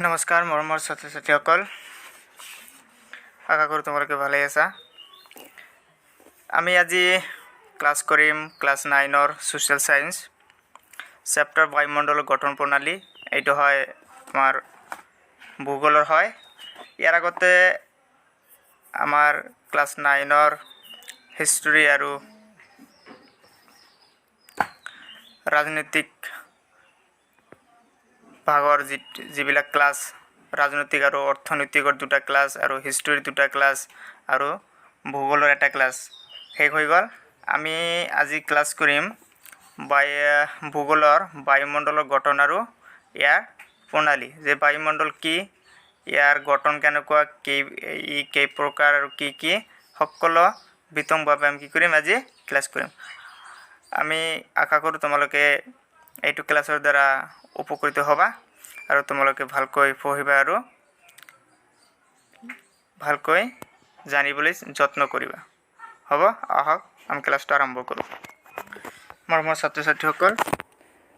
নমস্কাৰ মৰমৰ ছাত্ৰ ছাত্ৰীসকল, আশা কৰোঁ তোমালোকে ভালেই আছা। আমি আজি ক্লাছ কৰিম ক্লাছ 9ৰ ছ'চিয়েল ছায়েন্স চেপ্টাৰ বায়ুমণ্ডলৰ গঠন প্ৰণালী। এইটো হয় আমাৰ ভূগোলৰ হয়। ইয়াৰ আগতে আমাৰ ক্লাছ 9ৰ হিষ্ট্ৰী আৰু ৰাজনৈতিক ভাগৰ যিবিলাক ক্লাছ, ৰাজনৈতিক আৰু অৰ্থনৈতিকৰ দুটা ক্লাছ আৰু হিষ্ট্ৰীৰ দুটা ক্লাছ আৰু ভূগোলৰ এটা ক্লাছ শেষ হৈ গ'ল। আমি আজি ক্লাছ কৰিম ভূগোলৰ বায়ুমণ্ডলৰ গঠন আৰু ইয়াৰ প্ৰণালী, যে বায়ুমণ্ডল কি, ইয়াৰ গঠন কেনেকুৱা, ই কেই প্ৰকাৰ আৰু কি কি, সকলো বিতংভাৱে আমি কি কৰিম, আজি ক্লাছ কৰিম। আমি আশা কৰোঁ তোমালোকে এইটো ক্লাছৰ দ্বাৰা উপকৃত হ'বা আৰু তোমালোকে ভালকৈ পঢ়িবা আৰু ভালকৈ জানিবলৈ যত্ন কৰিবা। হ'ব, আহক আমি ক্লাছটো আৰম্ভ কৰোঁ। মৰমৰ ছাত্ৰ ছাত্ৰীসকল,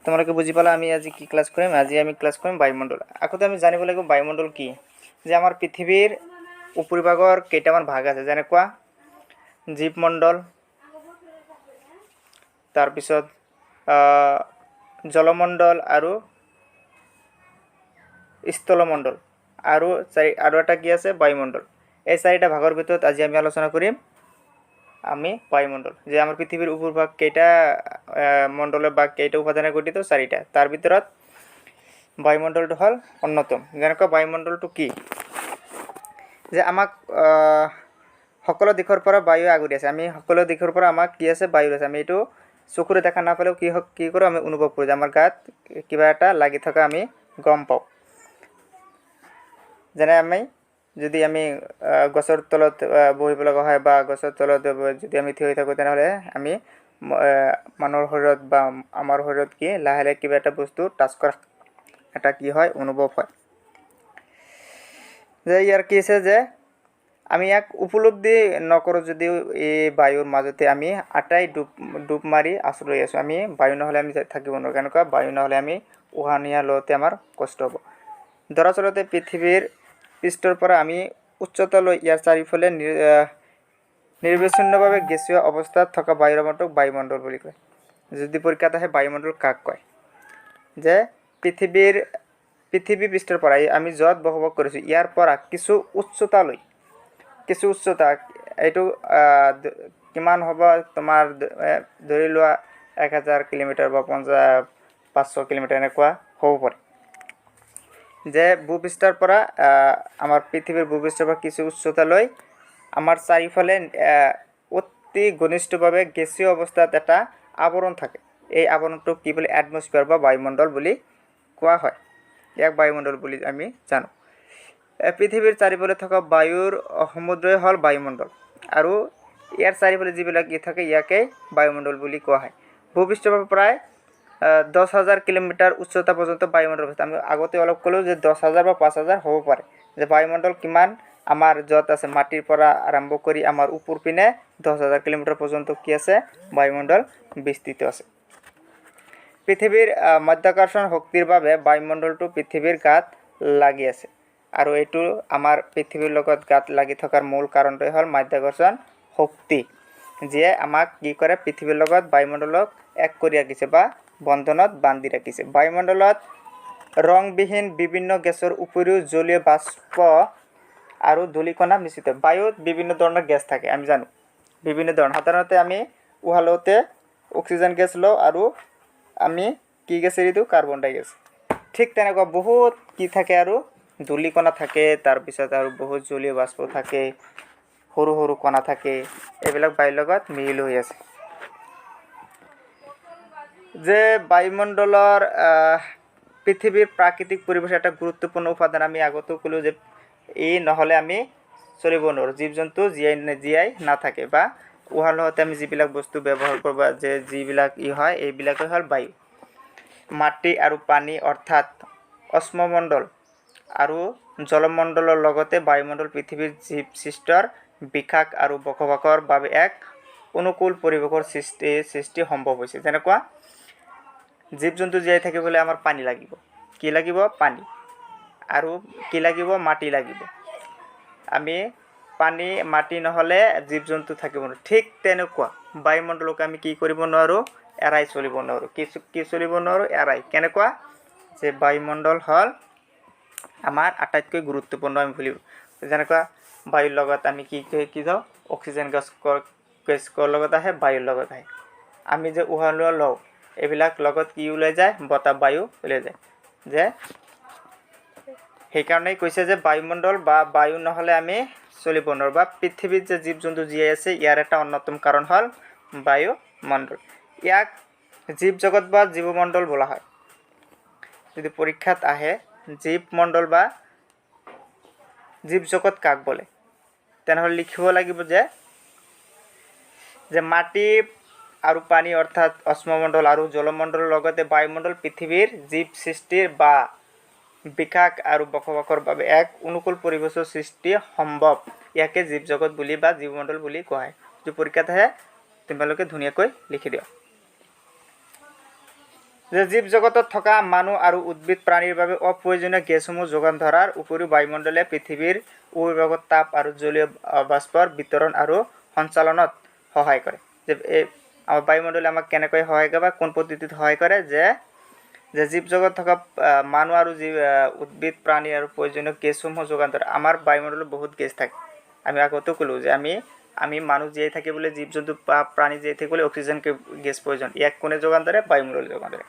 তোমালোকে বুজি পালা আমি আজি কি ক্লাছ কৰিম? আজি আমি ক্লাছ কৰিম বায়ুমণ্ডল। আগতে আমি জানিব লাগিব বায়ুমণ্ডল কি, যে আমাৰ পৃথিৱীৰ উপৰিভাগৰ কেইটামান ভাগ আছে, যেনেকুৱা জীৱমণ্ডল, তাৰপিছত জলমণ্ডল আৰু স্থলমণ্ডল আৰু আৰু এটা কি আছে, বায়ুমণ্ডল। এই চাৰিটা ভাগৰ ভিতৰত আজি আমি আলোচনা কৰিম আমি বায়ুমণ্ডল, যে আমাৰ পৃথিৱীৰ উপৰিভাগ কেইটা মণ্ডলৰ বা কেইটা উপাদানে গঠিত? চাৰিটা। তাৰ ভিতৰত বায়ুমণ্ডলটো হ'ল অন্যতম। যেনেকুৱা বায়ুমণ্ডলটো কি, যে আমাক সকলো দিশৰ পৰা বায়ুৱে আগুৰি আছে। আমি সকলো দিশৰ পৰা আমাক কি আছে, বায়ু আছে। আমি এইটো চকুৰে দেখা নাপালেও কি হওক, কি কৰোঁ, আমি অনুভৱ কৰোঁ যে আমাৰ গাত কিবা এটা লাগি থকা আমি গম পাওঁ। যেনে আমি যদি আমি গছৰ তলত বহিব লগা হয় বা গছৰ তলত যদি আমি থিয় হৈ থাকোঁ, তেনেহ'লে আমি মানুহৰ শৰীৰত বা আমাৰ শৰীৰত কি লাহে লাহে কিবা এটা বস্তু টাচ কৰা এটা কি হয়, অনুভৱ হয়। যে ইয়াৰ কি আছে, যে আমি ইয়াক উপলব্ধি নকৰোঁ যদিও এই বায়ুৰ মাজতে আমি আটাই ডুব ডুব মাৰি আশ্ৰয় আছোঁ। আমি বায়ু নহ'লে আমি থাকিব নোৱাৰোঁ। কেনেকুৱা, বায়ু নহ'লে আমি উশাহ নিশাহ লওঁতে আমাৰ কষ্ট হ'ব। দৰাচলতে পৃথিৱীৰ পৃষ্ঠৰ পৰা আমি উচ্চতালৈ ইয়াৰ চাৰিওফালে নিৰৱচ্ছিন্নভাৱে গেছীয় অৱস্থাত থকা বায়ুৰ আৱৰণটোক বায়ুমণ্ডল বুলি কয়। যদি পৰীক্ষাত আহে বায়ুমণ্ডল কাক কয়, যে পৃথিৱী পৃষ্ঠৰ পৰা এই আমি য'ত বসবাস কৰিছোঁ ইয়াৰ পৰা কিছু উচ্চতালৈ, কিছু উচ্চতা এইটো কিমান হ'ব তোমাৰ, ধৰি লোৱা 1000 কিলোমিটাৰ বা 500 কিলোমিটাৰ এনেকুৱা হ'ব পাৰে, যে ভূপৃষ্ঠৰ পৰা, আমাৰ পৃথিৱীৰ ভূপৃষ্ঠৰ পৰা কিছু উচ্চতালৈ আমাৰ চাৰিওফালে অতি ঘনিষ্ঠভাৱে গেছীয় অৱস্থাত এটা আৱৰণ থাকে। এই আৱৰণটোক কি বুলি, এটমছফিয়াৰ বা বায়ুমণ্ডল বুলি কোৱা হয়। ইয়াক বায়ুমণ্ডল বুলি আমি জানো। পৃথিৱীৰ চাৰিওফালে থকা বায়ুৰ সমুদ্ৰই হ'ল বায়ুমণ্ডল আৰু ইয়াৰ চাৰিওফালে যিবিলাক ই থাকে ইয়াকেই বায়ুমণ্ডল বুলি কোৱা হয়। ভূপৃষ্ঠৰ পৰা প্ৰায় 10,000 কিলোমিটাৰ উচ্চতা পৰ্যন্ত বায়ুমণ্ডল অৱস্থিত। আমি আগতে অলপ ক'লোঁ যে 10,000 বা 5,000 হ'ব পাৰে, যে বায়ুমণ্ডল কিমান আমাৰ য'ত আছে, মাটিৰ পৰা আৰম্ভ কৰি আমাৰ ওপৰ পিনে 10,000 কিলোমিটাৰ পৰ্যন্ত কি আছে, বায়ুমণ্ডল বিস্তৃত আছে। পৃথিৱীৰ মাধ্যাকৰ্ষণ শক্তিৰ বাবে বায়ুমণ্ডলটো পৃথিৱীৰ গাত লাগি আছে আৰু এইটো আমাৰ পৃথিৱীৰ লগত গাত লাগি থকাৰ মূল কাৰণটোৱে হ'ল মাধ্যাকৰ্ষণ শক্তি, যিয়ে আমাক কি কৰে, পৃথিৱীৰ লগত বায়ুমণ্ডলক এক কৰি ৰাখিছে বা বন্ধনত বান্ধি ৰাখিছে। বায়ুমণ্ডলত ৰংবিহীন বিভিন্ন গেছৰ উপৰিও জলীয় বাষ্প আৰু ধূলিকণা মিশ্ৰিত। বায়ুত বিভিন্ন ধৰণৰ গেছ থাকে, আমি জানো বিভিন্ন ধৰণৰ। সাধাৰণতে আমি উশাহ লওঁতে অক্সিজেন গেছ লওঁ আৰু আমি কি গেছ এৰি দিওঁ, কাৰ্বন ডাই গেছ। ঠিক তেনেকুৱা বহুত কি থাকে আৰু ধূলিকণা থাকে, তাৰপিছত আৰু বহুত জলীয় বাষ্প থাকে, সৰু সৰু কণা থাকে, এইবিলাক বায়ুৰ লগত মিহলি হৈ আছে। যে বায়ুমণ্ডলৰ পৃথিৱীৰ প্ৰাকৃতিক পৰিৱেশৰ এটা গুৰুত্বপূৰ্ণ উপাদান। আমি আগতেও ক'লোঁ যে এই নহ'লে আমি চলিব নোৱাৰোঁ, জীৱ জন্তু জীয়াই নাথাকে বা উশাহ লওঁতে আমি যিবিলাক বস্তু ব্যৱহাৰ কৰোঁ বা যে যিবিলাক ই হয়, এইবিলাকেই হ'ল বায়ু। মাটি আৰু পানী অৰ্থাৎ অশ্মমণ্ডল আৰু জলমণ্ডলৰ লগতে বায়ুমণ্ডল পৃথিৱীৰ জীৱ সৃষ্টৰ বিকাশ আৰু বসবাসৰ বাবে এক অনুকূল পৰিৱেশৰ সৃষ্টি সম্ভৱ হৈছে। যেনেকুৱা জীৱ জন্তু জীয়াই থাকিবলৈ আমাৰ পানী লাগিব। কি লাগিব? পানী। আৰু কি লাগিব? মাটি লাগিব। আমি পানী মাটি নহ'লে জীৱ জন্তু থাকিব নোৱাৰোঁ। ঠিক তেনেকুৱা বায়ুমণ্ডলক আমি কি কৰিব নোৱাৰোঁ? এৰাই চলিব নোৱাৰোঁ। কি কি চলিব নোৱাৰোঁ? এৰাই। কেনেকুৱা যে বায়ুমণ্ডল হ'ল আমাৰ আটাইতকৈ গুৰুত্বপূৰ্ণ আমি বুলি, যেনেকুৱা বায়ুৰ লগত আমি কি কি কি যাওঁ, অক্সিজেন গেছ গেছ কৰ লগত আহে? বায়ুৰ লগত আহে। আমি যে উশাহ লোৱা লওঁ, এইবিলাক লগত কি ওলাই যায়? বতাহ, বায়ু ওলাই যায়। যে সেইকাৰণেই কৈছে যে বায়ুমণ্ডল বা বায়ু নহ'লে আমি চলিব নোৱাৰোঁ, বা পৃথিৱীত যে জীৱ জন্তু জীয়াই আছে, ইয়াৰ এটা অন্যতম কাৰণ হ'ল বায়ুমণ্ডল। ইয়াক জীৱ জগত বা জীৱমণ্ডল বোলা হয়। যদি পৰীক্ষাত আহে জীৱমণ্ডল বা জীৱ জগত কাক বোলে, তেনেহ'লে লিখিব লাগিব যে যে মাটি আৰু পানী, অৰ্থাৎ অশ্মমণ্ডল আৰু জলমণ্ডলৰ লগতে বায়ুমণ্ডল পৃথিৱীৰ জীৱ সৃষ্টিৰ বা বিকাশ আৰু বসবাসৰ বাবে এক অনুকূল পৰিৱেশৰ সৃষ্টি সম্ভৱ। ইয়াকে জীৱ জগত বুলি বা জীৱমণ্ডল বুলি কোৱা হয়। যদি পৰীক্ষাত আহে, তোমালোকে ধুনীয়াকৈ লিখি দিয়া যে জীৱ জগতত থকা মানুহ আৰু উদ্ভিদ প্ৰাণীৰ বাবে অপ্ৰয়োজনীয় গেছসমূহ যোগান ধৰাৰ উপৰিও বায়ুমণ্ডলে পৃথিৱীৰ উপৰিভাগত তাপ আৰু জলীয় বাষ্পৰ বিতৰণ আৰু সঞ্চালনত সহায় কৰে। যে এই আমাৰ বায়ুমণ্ডলে আমাক কেনেকৈ সহায় কৰে বা কোন পদ্ধতিত সহায় কৰে, যে যে জীৱ জগত থকা মানুহ আৰু জীৱ, উদ্ভিদ প্ৰাণী আৰু প্ৰয়োজনীয় গেছসমূহ যোগান ধৰে। আমাৰ বায়ুমণ্ডলত বহুত গেছ থাকে। আমি আগতেও ক'লোঁ যে আমি আমি মানুহ জীয়াই থাকিবলৈ, জীৱ জন্তু বা প্ৰাণী জীয়াই থাকিবলৈ অক্সিজেন গেছ প্ৰয়োজন। ইয়াক কোনে যোগান ধৰে? বায়ুমণ্ডলে যোগান ধৰে।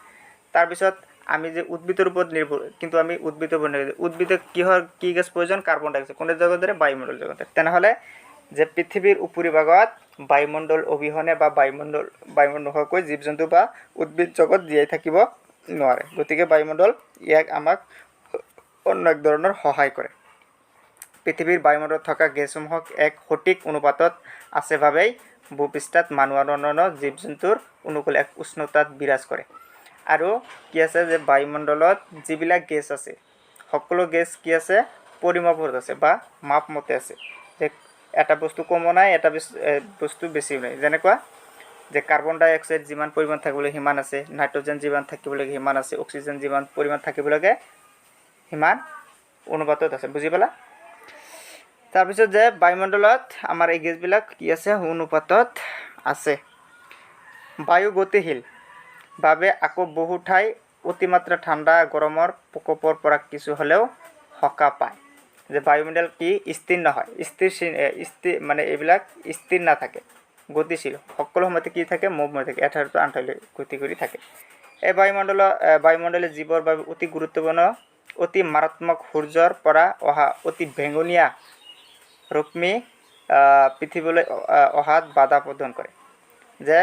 তাৰপিছত আমি যে উদ্ভিদৰ ওপৰত নিৰ্ভৰ, কিন্তু আমি উদ্ভিদৰ ওপৰত নিৰ্ভৰ, উদ্ভিদক কিহৰ কি গেছ প্ৰয়োজন? কাৰ্বন ডাই অক্সাইড। কোনে যোগান ধৰে? বায়ুমণ্ডল যোগান ধৰে। তেনেহ'লে যে পৃথিৱীৰ উপৰিভাগত বায়ুমণ্ডল অবিহনে বা বায়ুমণ্ডল নোহোৱাকৈ জীৱ জন্তু বা উদ্ভিদ জগত জীয়াই থাকিব নোৱাৰে। গতিকে বায়ুমণ্ডল ইয়াক আমাক অন্য এক ধৰণৰ সহায় কৰে। পৃথিৱীৰ বায়ুমণ্ডলত থকা গেছসমূহক এক সঠিক অনুপাতত আছে বাবেই ভূপৃষ্ঠত মানুহ আৰু অন্যান্য জীৱ জন্তুৰ অনুকূল এক উষ্ণতাত বিৰাজ কৰে। আৰু কি আছে যে বায়ুমণ্ডলত যিবিলাক গেছ আছে, সকলো গেছ কি আছে? পৰিমাপত আছে বা মাপমতে আছে, যে এটা বস্তু কমো নাই, এটা বস্তু বেছিও নাই। যেনেকুৱা যে কাৰ্বন ডাই অক্সাইড যিমান পৰিমাণ থাকিব লাগে সিমান আছে, নাইট্ৰজেন যিমান থাকিব লাগে সিমান আছে, অক্সিজেন যিমান পৰিমাণ থাকিব লাগে সিমান অনুপাতত আছে। বুজি পালা? তাৰপিছত যে বায়ুমণ্ডলত আমাৰ এই গেছবিলাক কি আছে? অনুপাতত আছে। বায়ু গতিশীল বাবে আকৌ বহু ঠাই অতিমাত্ৰা ঠাণ্ডা গৰমৰ প্ৰকোপৰ পৰা কিছু হ'লেও সকাহ পায়। যে বায়ুমণ্ডল কি স্থিৰ নহয়, স্থিৰ মানে এইবিলাক স্থিৰ নাথাকে, গতিশীল। সকলো সময়তে কি থাকে? মুভ হৈ থাকে, এঠাইৰ পৰা আন ঠাইলৈ গতি কৰি থাকে। এই বায়ুমণ্ডলে জীৱৰ বাবে অতি গুৰুত্বপূৰ্ণ। অতি মাৰাত্মক সূৰ্যৰ পৰা অহা অতি বেঙুনীয়া ৰশ্মি পৃথিৱীলৈ অহাত বাধা প্ৰদান কৰে। যে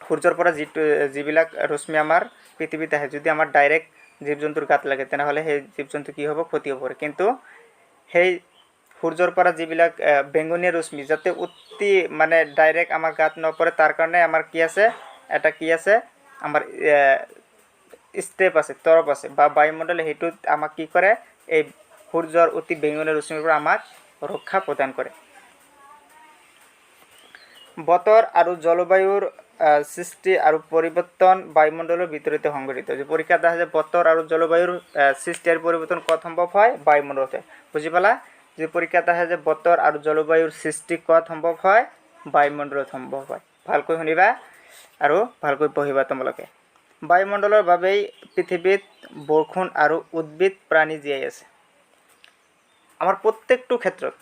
সূৰ্যৰ পৰা যিবিলাক ৰশ্মি আমাৰ পৃথিৱীত আহে, যদি আমাৰ ডাইৰেক্ট জীৱ জন্তুৰ গাত লাগে, তেনেহ'লে সেই জীৱ জন্তু কি হ'ব? ক্ষতি হ'ব পাৰে। কিন্তু সেই সূৰ্যৰ পৰা যিবিলাক বেঙুনীয়া ৰশ্মি যাতে অতি মানে ডাইৰেক্ট আমাৰ গাত নপৰে, তাৰ কাৰণে আমাৰ কি আছে, এটা কি আছে, আমাৰ ষ্টেপ আছে, তৰপ আছে বা বায়ুমণ্ডলে সেইটোত আমাক কি কৰে? এই সূৰ্যৰ অতি বেঙুনীয়া ৰশ্মিৰ পৰা আমাক ৰক্ষা প্ৰদান কৰে। বতৰ আৰু জলবায়ুৰ সৃষ্টি আৰু পৰিৱৰ্তন বায়ুমণ্ডলৰ ভিতৰতে সংঘটিত। যে পৰীক্ষাত আহে যে বতৰ আৰু জলবায়ুৰ সৃষ্টি আৰু পৰিৱৰ্তন ক'ত সম্ভৱ হয়? বায়ুমণ্ডলতে। বুজি পালা? যে পৰীক্ষাত আহে যে বতৰ আৰু জলবায়ুৰ সৃষ্টি ক'ত সম্ভৱ হয়? বায়ুমণ্ডলত সম্ভৱ হয়। ভালকৈ শুনিবা আৰু ভালকৈ পঢ়িবা তোমালোকে। বায়ুমণ্ডলৰ বাবেই পৃথিৱীত বৰষুণ আৰু উদ্ভিদ প্ৰাণী জীয়াই আছে। আমাৰ প্ৰত্যেকটো ক্ষেত্ৰত,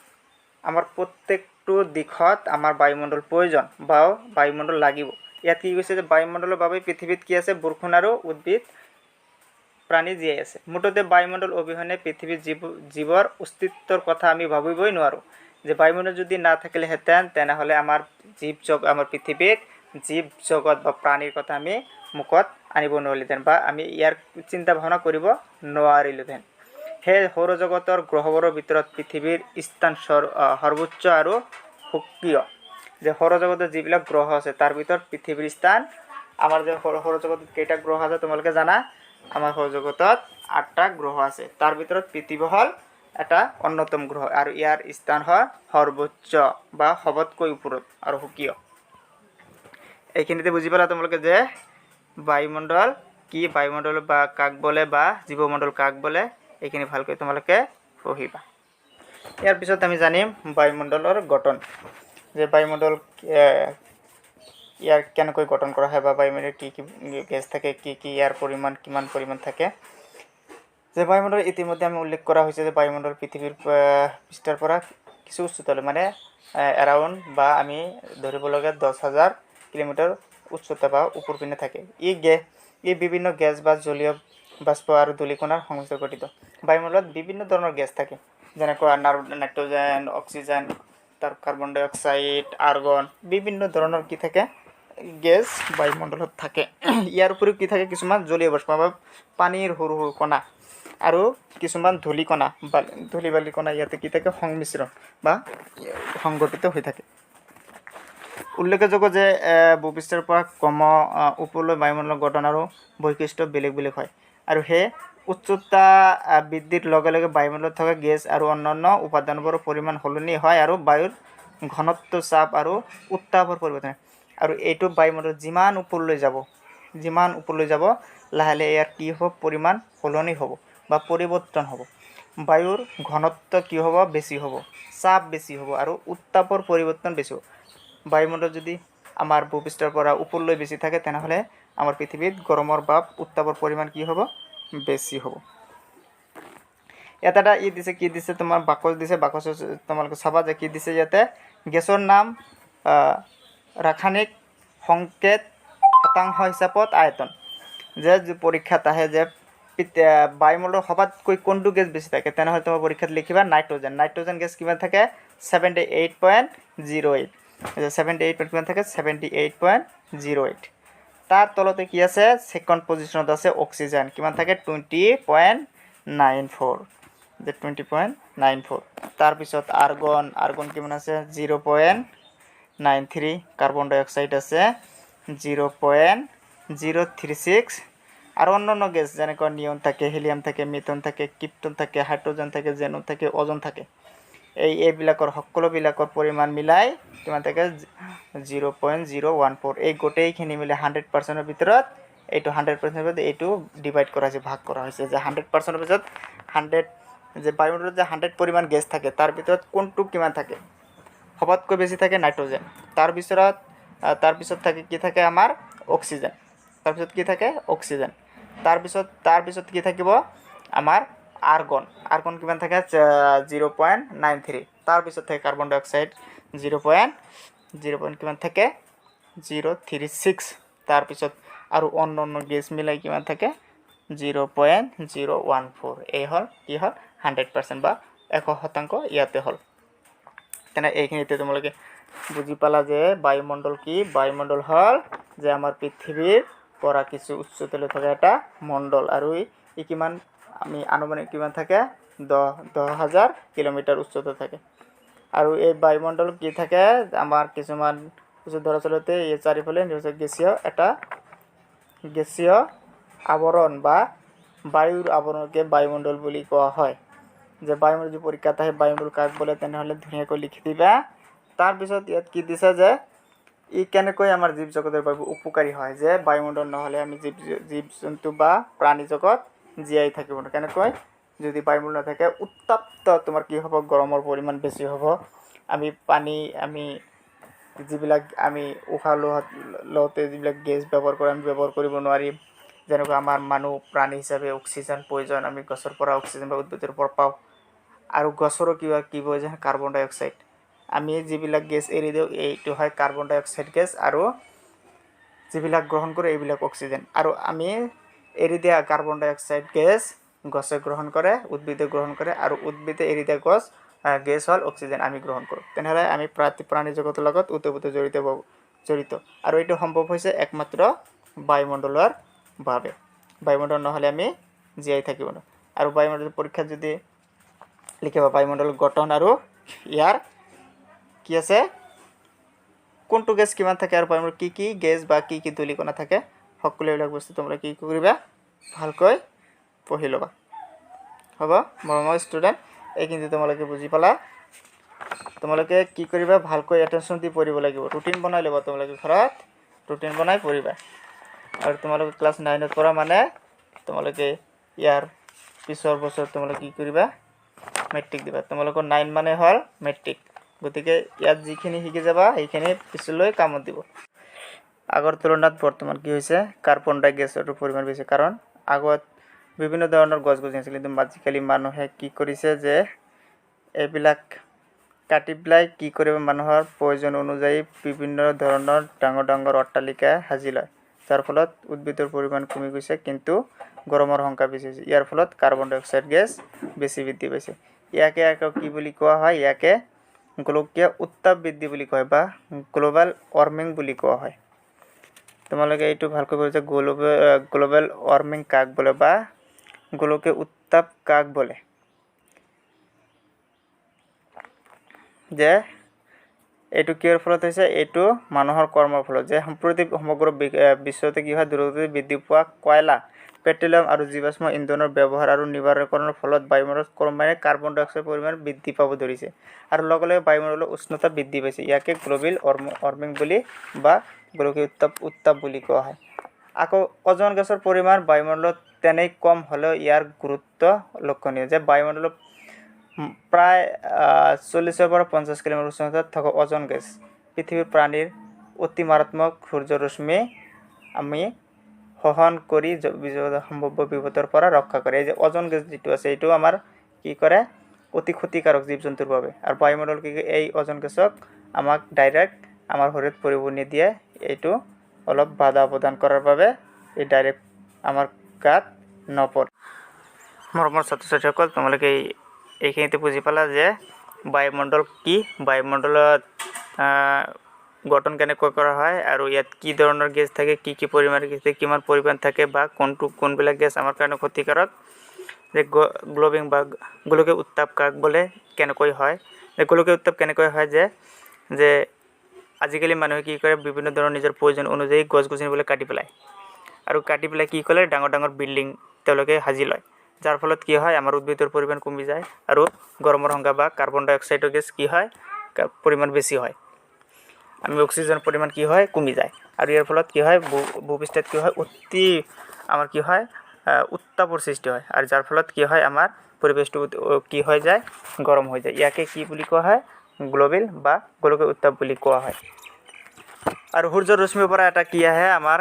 আমাৰ প্ৰত্যেকটো দিশত আমাৰ বায়ুমণ্ডল প্ৰয়োজন বা বায়ুমণ্ডল লাগিব। ইয়াত কি কৈছে যে বায়ুমণ্ডলৰ বাবে পৃথিৱীত কি আছে? বৰষুণ আৰু উদ্ভিদ প্ৰাণী জীয়াই আছে। মুঠতে বায়ুমণ্ডল অবিহনে পৃথিৱীত জীৱৰ অস্তিত্বৰ কথা আমি ভাবিবই নোৱাৰোঁ। যে বায়ুমণ্ডল যদি নাথাকিলেহেঁতেন, তেনেহ'লে আমাৰ পৃথিৱীত জীৱ জগত বা প্ৰাণীৰ কথা আমি মুখত আনিব নোৱাৰিলোহেঁতেন বা আমি ইয়াৰ চিন্তা ভাৱনা কৰিব নোৱাৰিলোহেঁতেন। সেয়ে সৌৰজগতৰ গ্ৰহবোৰৰ ভিতৰত পৃথিৱীৰ স্থান সৰ্বোচ্চ আৰু সুকীয়। যে সৌৰজগতৰ যিবিলাক গ্ৰহ আছে, তাৰ ভিতৰত পৃথিৱীৰ স্থান, আমাৰ যে সৌৰজগতত কেইটা গ্ৰহ আছে তোমালোকে জানা? আমাৰ সৌৰজগতত আঠটা গ্ৰহ আছে। তাৰ ভিতৰত পৃথিৱী হ'ল এটা অন্যতম গ্ৰহ আৰু ইয়াৰ স্থান হয় সৰ্বোচ্চ বা সবতকৈ ওপৰত আৰু সুকীয়। এইখিনিতে বুজি পালা তোমালোকে যে বায়ুমণ্ডল কি, বায়ুমণ্ডল বা কাক বোলে বা জীৱমণ্ডল কাক বোলে। এইখিনি ভালকৈ তোমালোকে পঢ়িবা। ইয়াৰ পিছত আমি জানিম বায়ুমণ্ডলৰ গঠন, যে বায়ুমণ্ডল ইয়াৰ কেনেকৈ গঠন কৰা হয় বা বায়ুমণ্ডলত কি কি গেছ থাকে, কি কি ইয়াৰ পৰিমাণ, কিমান পৰিমাণ থাকে। যে বায়ুমণ্ডল ইতিমধ্যে আমি উল্লেখ কৰা হৈছে যে বায়ুমণ্ডল পৃথিৱীৰ পৃষ্ঠৰ পৰা কিছু উচ্চতালৈ, মানে এৰাউণ্ড বা আমি ধৰিব লগা 10,000 কিলোমিটাৰ উচ্চতা বা ওপৰ পিনে থাকে। ই বিভিন্ন গেছ বা জলীয় বাষ্প আৰু ধূলিকণাৰ সংমিশ্ৰণ গঠিত। বায়ুমণ্ডলত বিভিন্ন ধৰণৰ গেছ থাকে, যেনেকুৱা নাইট্ৰজেন, অক্সিজেন, তাৰ কাৰ্বন ডাই অক্সাইড, আৰ্গন, বিভিন্ন ধৰণৰ কি থাকে, গেছ বায়ুমণ্ডলত থাকে। ইয়াৰ উপৰিও কি থাকে, কিছুমান জলীয় বাষ্প বা পানীৰ সৰু সৰু কণা আৰু কিছুমান ধূলিকণা বা ধূলি বালি কণা ইয়াতে কি থাকে, সংমিশ্ৰণ বা সংগঠিত হৈ থাকে। উল্লেখযোগ্য যে ভূপৃষ্ঠৰ পৰা ক্ৰম ওপৰলৈ বায়ুমণ্ডলৰ গঠন আৰু বৈশিষ্ট্য বেলেগ বেলেগ হয় আৰু সেয়ে উচ্চতা বৃদ্ধিৰ লগে লগে বায়ুমণ্ডলত থকা গেছ আৰু অন্যান্য উপাদানবোৰৰ পৰিমাণ সলনি হয় আৰু বায়ুৰ ঘনত্ব, চাপ আৰু উত্তাপৰ পৰিৱৰ্তন হয়। আৰু এইটো বায়ুমণ্ডল যিমান ওপৰলৈ যাব, লাহে লাহে ইয়াৰ কি হ'ব, পৰিমাণ সলনি হ'ব বা পৰিৱৰ্তন হ'ব। বায়ুৰ ঘনত্ব কি হ'ব, বেছি হ'ব, চাপ বেছি হ'ব আৰু উত্তাপৰ পৰিৱৰ্তন বেছি হ'ব। বায়ুমণ্ডল যদি আমাৰ ভূপৃষ্ঠৰ পৰা ওপৰলৈ বেছি থাকে, তেনেহ'লে আমাৰ পৃথিৱীত গৰমৰ বা উত্তাপৰ পৰিমাণ কি হ'ব, বেছি হ'ব। ইয়াত এটা ই দিছে, কি দিছে, তোমাৰ বাকচ দিছে। বাকচ তোমালোকে চাবা যে কি দিছে ইয়াতে, গেছৰ নাম, ৰাসায়নিক সংকেত, শতাংশ হিচাপত আয়তন। যে পৰীক্ষাত আহে যে বায়ুমণ্ডলৰ সবাতকৈ কোনটো গেছ বেছি থাকে, তেনেহ'লে তোমাৰ পৰীক্ষাত লিখিবা নাইট্ৰজেন। নাইট্ৰজেন গেছ কিমান থাকে? 78.08। 78 পইণ্ট কিমান থাকে? 78.08। তাৰ তলতে কি আছে? ছেকেণ্ড পজিশ্যনত আছে অক্সিজেন। কিমান থাকে? 20.94, যে 20.94। তাৰপিছত আৰ্গন। আৰ্গন কিমান আছে? 0.93। কাৰ্বন ডাই অক্সাইড আছে 0.036। আৰু অন্যান্য গেছ যেনেকুৱা নিয়ন থাকে, হিলিয়াম থাকে, মিথেন থাকে, ক্ৰিপ্টন থাকে, হাইড্ৰজেন থাকে, জেনন থাকে, অ'জন থাকে। এইবিলাকৰ সকলোবিলাকৰ পৰিমাণ মিলাই কিমান থাকে? 0.014। এই গোটেইখিনি মিলাই 100%ৰ ভিতৰত, এইটো 100%ৰ ভিতৰত এইটো ডিভাইড কৰা হৈছে, ভাগ কৰা হৈছে যে 100%ৰ ভিতৰত 100, যে বায়ুমণ্ডলত যে 100 পৰিমাণ গেছ থাকে, তাৰ ভিতৰত কোনটো কিমান থাকে। সবাতকৈ বেছি থাকে নাইট্ৰজেন, তাৰপিছত থাকে কি থাকে আমাৰ অক্সিজেন, তাৰপিছত কি থাকে অক্সিজেন, তাৰপিছত কি থাকিব আমাৰ আৰ্গন। আৰ্গন কিমান থাকে? 0.93। তাৰপিছত থাকে কাৰ্বন ডাই অক্সাইড জিৰ' পইণ্ট কিমান থাকে? 0.36। তাৰপিছত আৰু অন্য অন্য গেছ মিলাই কিমান থাকে? 0.014। এই হ'ল কি হ'ল 100% বা 100% ইয়াতে হ'ল। তেনে এইখিনিতে তোমালোকে বুজি পালা যে বায়ুমণ্ডল কি। বায়ুমণ্ডল হ'ল যে আমাৰ পৃথিৱীৰ পৰা কিছু উচ্চতালৈ থকা এটা মণ্ডল আৰু ই কিমান, আমি আনুমানিক কিমান থাকে, 10,000 কিলোমিটাৰ উচ্চতা থাকে। আৰু এই বায়ুমণ্ডল কি থাকে, আমাৰ কিছুমান কিছু দৰাচলতে এই চাৰিওফালে গেছীয় এটা গেছীয় আৱৰণ বা বায়ুৰ আৱৰণকে বায়ুমণ্ডল বুলি কোৱা হয়। যে বায়ুমণ্ডল যদি পৰীক্ষাত আহে বায়ুমণ্ডল কাক বোলে, তেনেহ'লে ধুনীয়াকৈ লিখি দিবা। তাৰপিছত ইয়াত কি দিছে যে ই কেনেকৈ আমাৰ জীৱ জগতৰ বাবে উপকাৰী হয়, যে বায়ুমণ্ডল নহ'লে আমি জীৱ জন্তু বা প্ৰাণী জগত জীয়াই থাকিব নোৱাৰোঁ। কেনেকৈ? যদি বায়ুমণ্ডল নাথাকে, উত্তাপ্ত তোমাৰ কি হ'ব, গৰমৰ পৰিমাণ বেছি হ'ব। আমি পানী, আমি যিবিলাক আমি উশাহ লোৱাত লওঁতে যিবিলাক গেছ ব্যৱহাৰ কৰোঁ, আমি ব্যৱহাৰ কৰিব নোৱাৰিম। যেনেকুৱা আমাৰ মানুহ প্ৰাণী হিচাপে অক্সিজেন প্ৰয়োজন, আমি গছৰ পৰা অক্সিজেন বা উদ্ভিদৰ পৰা পাওঁ। আৰু গছৰো কিবা কি প্ৰয়োজন? কাৰ্বন ডাই অক্সাইড। আমি যিবিলাক গেছ এৰি দিওঁ, এইটো হয় কাৰ্বন ডাই অক্সাইড গেছ আৰু যিবিলাক গ্ৰহণ কৰোঁ, এইবিলাক অক্সিজেন। আৰু আমি এৰি দিয়া কাৰ্বন ডাই অক্সাইড গেছ গছে গ্ৰহণ কৰে, উদ্ভিদে গ্ৰহণ কৰে আৰু উদ্ভিদে এৰি দিয়া গেছ হ'ল অক্সিজেন, আমি গ্ৰহণ কৰোঁ। তেনেহ'লে আমি প্ৰাণী জগতৰ লগত ওতঃপ্ৰোত জড়িত আৰু এইটো সম্ভৱ হৈছে একমাত্ৰ বায়ুমণ্ডলৰ বাবে। বায়ুমণ্ডল নহ'লে আমি জীয়াই থাকিব নোৱাৰোঁ। আৰু বায়ুমণ্ডল পৰীক্ষাত যদি লিখিব বায়ুমণ্ডল গঠন আৰু ইয়াৰ কি আছে, কোনটো গেছ কিমান থাকে আৰু বায়ুমণ্ডলত কি কি গেছ বা কি কি ধূলিকণা থাকে, সকলো এইবিলাক বস্তু তোমালোকে কি কৰিবা, ভালকৈ পঢ়ি ল'বা। হ'ব মৰমৰ ষ্টুডেণ্ট, এইখিনি তোমালোকে বুজি পালা। তোমালোকে কি কৰিবা, ভালকৈ এটেনশ্যন দি পঢ়িব লাগিব। ৰুটিন বনাই ল'বা। তোমালোকে ঘৰত ৰুটিন বনাই পঢ়িবা। আৰু তোমালোকে ক্লাছ 9ত পঢ়া মানে তোমালোকে ইয়াৰ পিছৰ বছৰ তোমালোকে কি কৰিবা? মেট্ৰিক দিবা। তোমালোকৰ নাইন মানে হ'ল মেট্ৰিক। গতিকে ইয়াত যিখিনি শিকি যাবা, সেইখিনি পিছলৈ কামত দিব। আগৰ তুলনাত বৰ্তমান কি হৈছে? কাৰ্বন ডাই গেছৰ পৰিমাণ বেছি, কাৰণ আগত বিভিন্ন ধৰণৰ গছ গছনি আছিল, কিন্তু আজিকালি মানুহে কি কৰিছে যে এইবিলাক কাটি পেলাই কি কৰিব, মানুহৰ প্ৰয়োজন অনুযায়ী বিভিন্ন ধৰণৰ ডাঙৰ ডাঙৰ অট্টালিকা সাজি লয়, যাৰ ফলত উদ্ভিদৰ পৰিমাণ কমি গৈছে, কিন্তু গৰমৰ সংখ্যা বেছি হৈছে। ইয়াৰ ফলত কাৰ্বন ডাই অক্সাইড গেছ বেছি বৃদ্ধি পাইছে। ইয়াকে আকৌ কি বুলি কোৱা হয়? ইয়াকে গোলকীয় উত্তাপ বৃদ্ধি বুলি কোৱা হয় বা গ্ল'বেল ৱাৰ্মিং বুলি কোৱা হয়। তোমালোকে এইটো ভালকৈ বুজিছা, গ্ল'বেল ৱাৰ্মিং কাক বোলে বা গোলকীয় উত্তাপ কাক বোলে, যে এইটো কিহৰ ফলত হৈছে? এইটো মানুহৰ কৰ্মৰ ফলত, যে সম্প্ৰতি সমগ্ৰ বিশ্বতে কি হয়, দ্ৰুতগতিত বৃদ্ধি পোৱা কয়লা, পেট্ৰলিয়াম আৰু জীৱাশ্ম ইন্ধনৰ ব্যৱহাৰ আৰু নিবাৰণকৰণৰ ফলত বায়ুমণ্ডলত ক্ৰমান্বয়ে কাৰ্বন ডাই অক্সাইডৰ পৰিমাণ বৃদ্ধি পাব ধৰিছে আৰু লগে লগে বায়ুমণ্ডলৰ উষ্ণতা বৃদ্ধি পাইছে। ইয়াকে গ্ল'বেল ৱাৰ্মিং বুলি বা গোলকীয় উত্তাপ বুলি কোৱা হয়। আকৌ অ'জন গেছৰ পৰিমাণ বায়ুমণ্ডলত তেনেই কম হ'লেও ইয়াৰ গুৰুত্ব লক্ষণীয়, যে বায়ুমণ্ডলত প্ৰায় 40ৰ পৰা 50 কিলোমিটাৰ উচ্চতাত থকা অ'জন গেছ পৃথিৱীৰ প্ৰাণীৰ অতি মাৰাত্মক সূৰ্য ৰশ্মি আমি সহন কৰি সম্ভাৱ্য বিপদৰ পৰা ৰক্ষা কৰে। এই যে অ'জন গেছ যিটো আছে, এইটো আমাৰ কি কৰে? অতি ক্ষতিকাৰক জীৱ জন্তুৰ বাবে, আৰু বায়ুমণ্ডল কি এই অ'জন গেছক আমাক ডাইৰেক্ট আমাৰ শৰীৰত পৰিব নিদিয়ে। এইটো অলপ বাধা প্ৰদান কৰাৰ বাবে এই ডাইৰেক্ট আমাৰ গাত নপৰে। মৰমৰ ছাত্ৰ ছাত্ৰীসকল, তোমালোকে এইখিনিতে বুজি পালা যে বায়ুমণ্ডল কি, বায়ুমণ্ডলত গঠন কেনেকৈ কৰা হয় আৰু ইয়াত কি ধৰণৰ গেছ থাকে, কি কি পৰিমাণৰ গেছ থাকে, কিমান পৰিমাণ থাকে বা কোনবিলাক গেছ আমাৰ কাৰণে ক্ষতিকাৰক, যে গ্ল'বিং বা গোলকীয় উত্তাপ কাক বোলে, কেনেকৈ হয়, যে গোলকীয় উত্তাপ কেনেকৈ হয়, যে আজিকালি মানুহে কি কৰে, বিভিন্ন ধৰণৰ নিজৰ প্ৰয়োজন অনুযায়ী গছ গছনিবিলাক কাটি পেলায় আৰু কাটি পেলাই কি কৰে, ডাঙৰ ডাঙৰ বিল্ডিং তেওঁলোকে সাজি লয়, যাৰ ফলত কি হয়, আমাৰ উদ্ভিদৰ পৰিমাণ কমি যায় আৰু গৰমৰ সংখ্যা বা কাৰ্বন ডাই অক্সাইডৰ গেছ কি হয়, পৰিমাণ বেছি হয়, আমি অক্সিজেনৰ পৰিমাণ কি হয়, কমি যায় আৰু ইয়াৰ ফলত কি হয়, ভূপৃষ্ঠত কি হয়, অতি আমাৰ কি হয়, উত্তাপৰ সৃষ্টি হয় আৰু যাৰ ফলত কি হয়, আমাৰ পৰিৱেশটো কি হৈ যায়, গৰম হৈ যায়। ইয়াকে কি বুলি কোৱা হয়? গ্ল'বেল বা গোলকীয় উত্তাপ বুলি কোৱা হয়। আৰু সূৰ্যৰ ৰশ্মিৰ পৰা এটা কি আহে, আমাৰ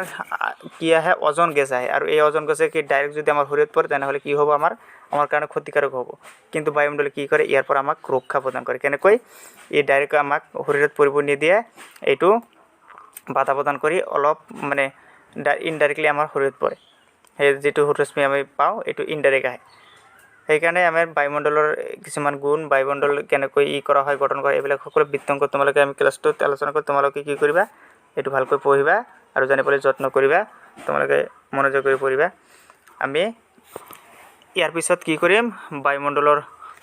কি আহে, অ'জন গেছ আহে আৰু এই অ'জন গেছে কি ডাইৰেক্ট যদি আমাৰ শৰীৰত পৰে, তেনেহ'লে কি হ'ব, আমাৰ কাৰণে ক্ষতিকাৰক হ'ব। কিন্তু বায়ুমণ্ডলে কি কৰে, ইয়াৰ পৰা আমাক ৰক্ষা প্ৰদান কৰে। কেনেকৈ? এই ডাইৰেক্ট আমাক শৰীৰত পৰিব নিদিয়ে, এইটো বাধা প্ৰদান কৰি অলপ মানে ইনডাইৰেক্টলি আমাৰ শৰীৰত পৰে। সেই যিটো ৰশ্মি আমি পাওঁ, এইটো ইনডাইৰেক্ট আহে। সেইকাৰণে আমাৰ বায়ুমণ্ডলৰ কিছুমান গুণ, বায়ুমণ্ডল কেনেকৈ ই কৰা হয়, গঠন কৰা, এইবিলাক সকলো বৃত্তাংক তোমালোকে আমি ক্লাছটোত আলোচনা কৰি তোমালোকে কি কৰিবা, এইটো ভালকৈ পঢ়িবা আৰু জানিবলৈ যত্ন কৰিবা, তোমালোকে মনোযোগ কৰি পঢ়িবা। আমি ইয়াৰ পিছত কি কৰিম, বায়ুমণ্ডলৰ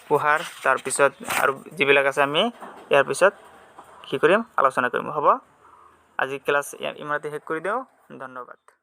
পোহাৰ, তাৰপিছত আৰু যিবিলাক আছে আমি ইয়াৰ পিছত কি কৰিম, আলোচনা কৰিম। হ'ব, আজি ক্লাছ ইমানতে শেষ কৰি দিওঁ। ধন্যবাদ।